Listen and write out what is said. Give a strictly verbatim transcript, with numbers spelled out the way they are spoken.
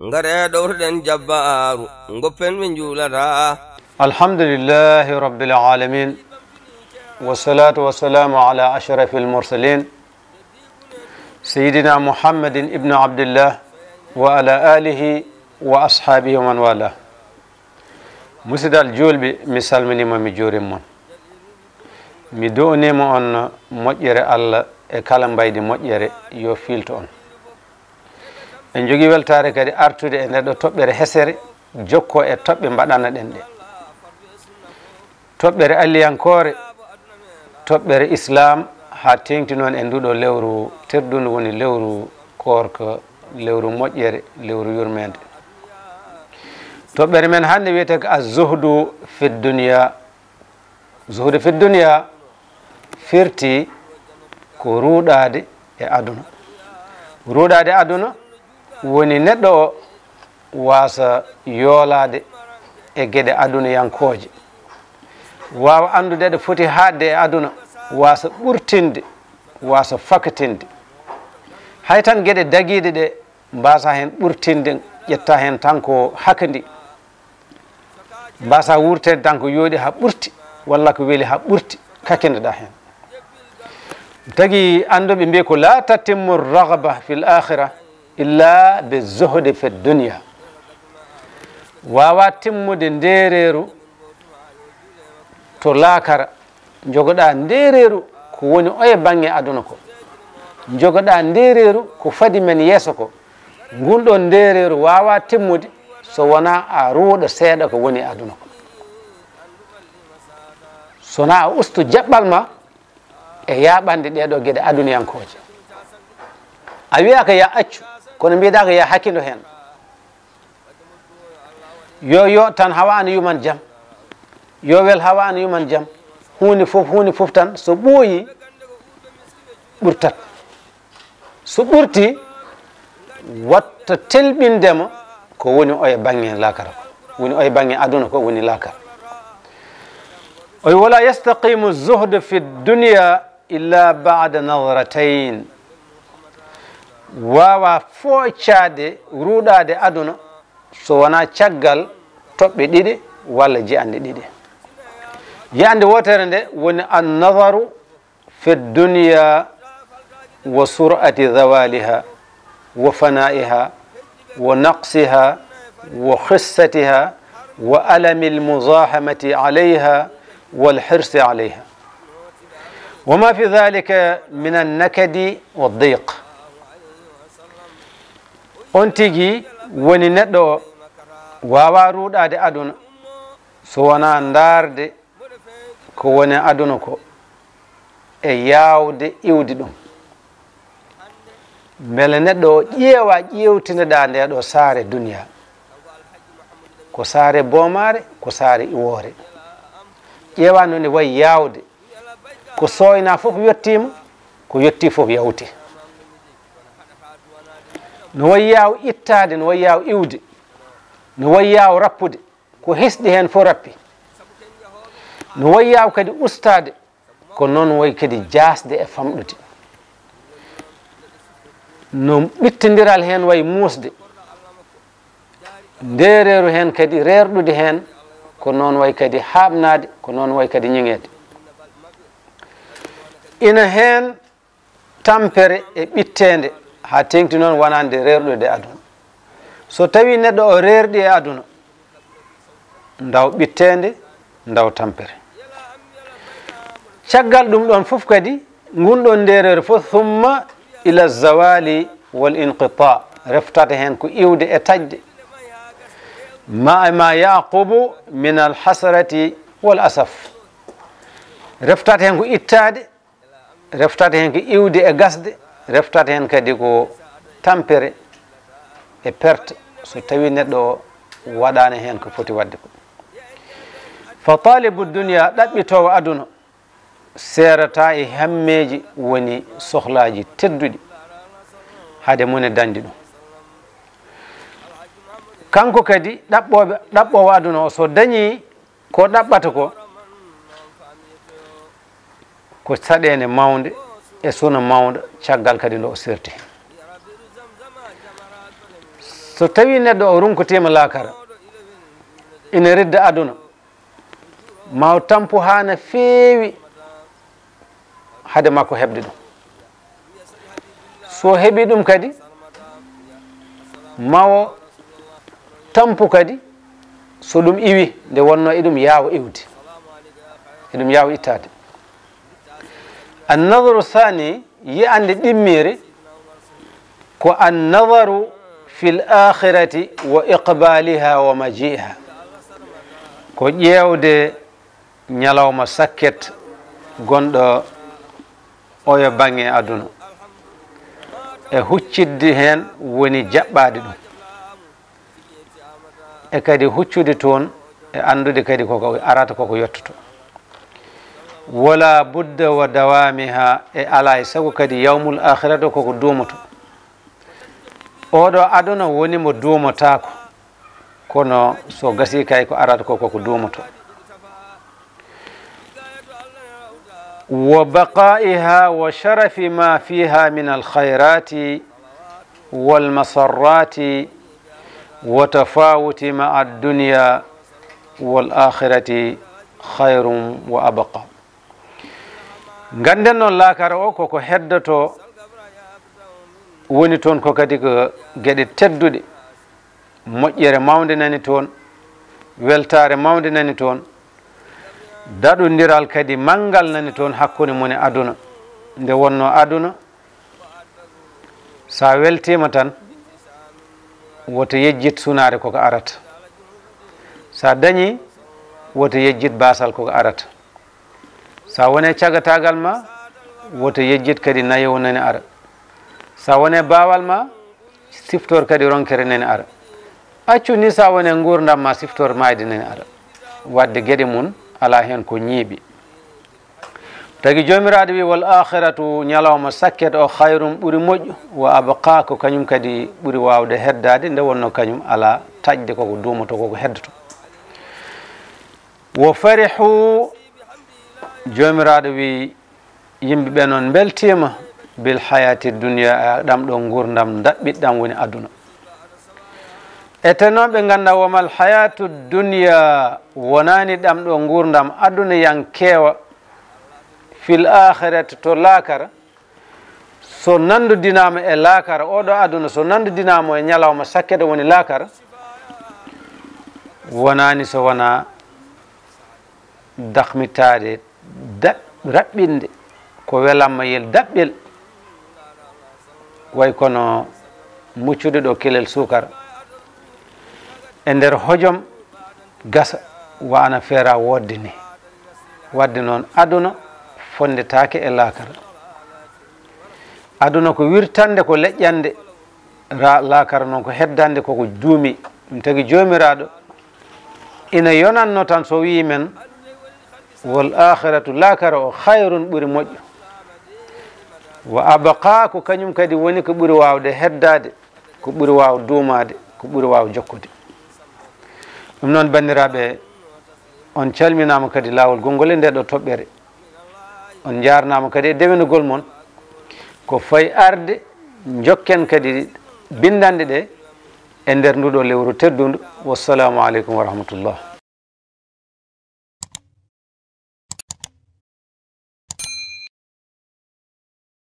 Ngare ɗowtoɗen jabbaaru, ngoppen ɓe njuulata. Alhamdulillahi rabbil alamin. Wassalatu wassalamu ala ashrafil mursalin, Sayyidina Muhammadin ibn Abdillah, wa ala alihi wa ashabihi wa man wala. Musidal julɓe, mi salminima, mi juurima mon. Mi du'unima on moƴƴere Allah e kala mbaydi moƴƴere yo fiilto on. En jogii weltaare kadi artude e ndeɗo toɓɓere hesere, jokko e toɓɓe mbaɗanaɗen ɗe. Toɓɓere alliyankoore, toɓɓere Islam, haa teeŋti noon e nduɗo lewru teddundu, woni lewru koorka, lewru moƴƴere, lewru yurmeende. Toɓɓere men hannde wiyetee ko Az-Zuhdu fi Dunya. Zuhdu fi Dunya firti ko ruuɗaade e aduna. Ruuɗaade aduna woni neɗɗo o waasa yoolaade e geɗe adunayankooje, waawa anndude ɗo foti haaɗde e aduna, waasa ɓurtinde, waasa fakatinde. Hay tan geɗe dagiiɗe ɗe mbaasa heen ɓurtinde, ƴetta heen tan ko hakandi, mbaasa wuurteede tan ko yooɗi haa ɓurti, walla ko weli haa ɓurti, kakindoɗa heen. Tagi annduɓe mbiyi ko, "La tatimmu raghba fil akhira illa bi zuhdi fi dunya." Waawa timmude ndeereeru to laakara, njogoɗa ndeereeru ko woni oye baŋŋe aduna ko, njogoɗa ndeereeru ko fadi men yeeso ko. Ngun ɗon ndeereeru waawa timmude so wonaa a ruuɗa seeɗa ko woni aduna ko. So wonaa a ustu jaɓɓal ma e yaaɓande ɗee ɗoo geɗe aduniyankooje. A wiyaaka ya accu, kono mbiɗaaka ya hakkindo heen. Yo yo tan hawa ana yuman jam. Yo wel hawa ana yuman jam. Huunde fof, huunde fof tan so ɓooyi, ɓurtat. So ɓurti, watta telɓindema ko woni oye baŋŋe laakara ko. Woni oye baŋŋe aduna ko woni laakara. O wi, "Wala yastaqimu zuhdu fi dunya illa ba'da nadratayn." Waawa foocaade, ruuɗaade aduna, so wonaa caggal toɓɓe ɗiɗi walla ji'anɗe ɗiɗi. Ji'anɗe wootere nde woni an-nazaru fi dunya wa sur'ati zawaliha wa fana'iha wa naqsiha wa khissatiha wa alamil muzahamati alayha wal hirsi alayha wa ma fi dhalika min an-nakadi wa dhiq. On tigi woni neɗɗo o waawa ruuɗaade aduna so wonaa ndaarde ko woni aduna ko e yaawde iwdi ɗum. Mbele neɗɗo o ƴeewa, ƴeewtindeɗa nde ɗo saare duniya, ko saare boomaare, ko saare iwoore. Ƴeewa no nde wayi yaawde, ko sooyna fof yottiima, ko yotti fof yawti. No wayi yaaw ittaade, no wayi yaaw iwde, no wayi yaaw rappude, ko hesɗi heen fof rappi. No wayi yaaw kadi ustaade, ko noon wayi kadi jaasde e famɗude. No ɓittondiral heen wayi muusde, ndeereeru heen kadi reerɗude heen, ko noon wayi kadi haaɓnaade, ko noon wayi kadi ñiŋeede. Ina heen tampere e ɓitteende, haa teeŋti noon wonande reerɗude aduna. So tawii neɗɗo o reerɗi e aduna, ndaw ɓitteende, ndaw tampere. Caggal ɗum ɗoon fof kadi, ngun ɗoon ndeereere fof, summa ila zawali wal inqita, reftata heen ko iwde e taƴde, ma, ma yaqubu min al hasrati wal asaf. Reftata heen ko ittaade, reftata heen ko iwde e gasde, reftata heen kadi ko tampere e perte, so tawii neɗɗo o waɗaani heen ko foti waɗde ko. Fa talibu dunya, ɗaɓɓitoowo aduna, seerata e hammeeji woni sohlaaji tedduɗi, hade mone dañde ɗum. Kanko kadi ɗaɓɓooɓe, ɗaɓɓoowo aduna o, so dañii ko ɗaɓɓata ko, ko saɗeende mawnde e suna mawnda, caggal kadi nde o serti. So tawii neɗɗo o runkotiima laakara, ina redda aduna, ma o tampu haa na feewi hade makko heɓde ɗum. So o heɓii ɗum kadi, ma o tampu kadi, so ɗum iwi, nde wonnoo eɗum yaawa iwde, eɗum yaawa ittaade. Annadru saani, yi'ande ɗimmiire, ko annadaru fil aakhirati wa iqbaaliha wa majiiha. Ko ƴeewde ñalawma sakket gonɗo oyo baŋŋe aduna, e huccitde heen woni jaɓɓaade ɗum, e kadi huccude toon, e anndude kadi koko arata, koko yottoto. Wala budda wa dawaamiha, e alaa e sago kadi yawmul aakhirata koko duumoto. Oɗo aduna woni mo duumotaako, kono so gasii kay ko arata ko koko duumoto. Wa baqaa'iha wa sharafi ma fiha min al khayrati wal masarrati wa tafawuti ma ad dunya wal akhirati khayrun wa abqa. Ngannden noon, laakara o koko heddoto woni toon, ko kadi ko geɗe tedduɗe, moƴƴere mawnde nani toon, weltaare mawnde nani toon, daɗondiral kadi manngal nani toon hakkunde mum e aduna. Nde wonnoo aduna, so a weltiima tan, woto yejjit sunaare koko arata. So a dañii, woto yejjit baasal koko arata. So a wonii cagataagal ma, woto yejjit kadi nayewu nani ara. So a wonii baawal ma, siftor kadi ronkere nani ara. Accu ni, so a wonii nguurndam ma, siftor maayde nani ara. Waɗde geɗe mum alaa heen ko ñiiɓi. Tagi Joomiraaɗo wi, wal aakhiratu, ñalawma sakket o, khayrun, ɓuri moƴƴu, wa abqa, ko kañum kadi ɓuri waawde heddaade, nde wonnoo kañum alaa taƴde, koko duumoto, koko heddoto. Wa farihu, Joomiraaɗo wi, yimɓe ɓe noon mbeltiima bil hayati dunya, e ɗam ɗo nguurndam ndaɓɓiɗɗam woni aduna. Etenoon ɓe ngannda, wa mal hayatu dunya, wonaani ɗam ɗo nguurndam aduna yankeewa, fil akhirati, to laakara. So nanndodinaama e laakara, oɗo aduna, so nanndodinaama e ñalawma sakkete woni laakara, wonaani so wonaa dakhmitaade, daɓ-, raɓɓinde ko welamma yel daɓɓel, way kono muccude ɗo kelel suukara e nder hojom gasa, wa ana feera woodde ni. Waɗde noon, aduna fonndetaake e laakara. Aduna ko wirtande, ko leƴƴande, ra-, laakara noon ko heddande, koko duumi. Ɗum tagi Joomiraaɗo ina yonanno tan so wii men, wal akhiratu, laakara o, khayrun, ɓuri moƴƴo, wa abqa, ko kañum kadi woni ko ɓuri waawde heddaade, ko ɓuri waaw duumaade, ko ɓuri waaw jokkude. Ɗum noon, banndiraaɓe, on calminaama kadi laawol gongol e ndee ɗo toɓɓere. On njaarnaama kadi e dewenugol mon. Ko fayi arde, njokken kadi binndanɗe ɗe e nder nduɗo lewru teddundu. Wassalaamu aleykum wa rahmatullah.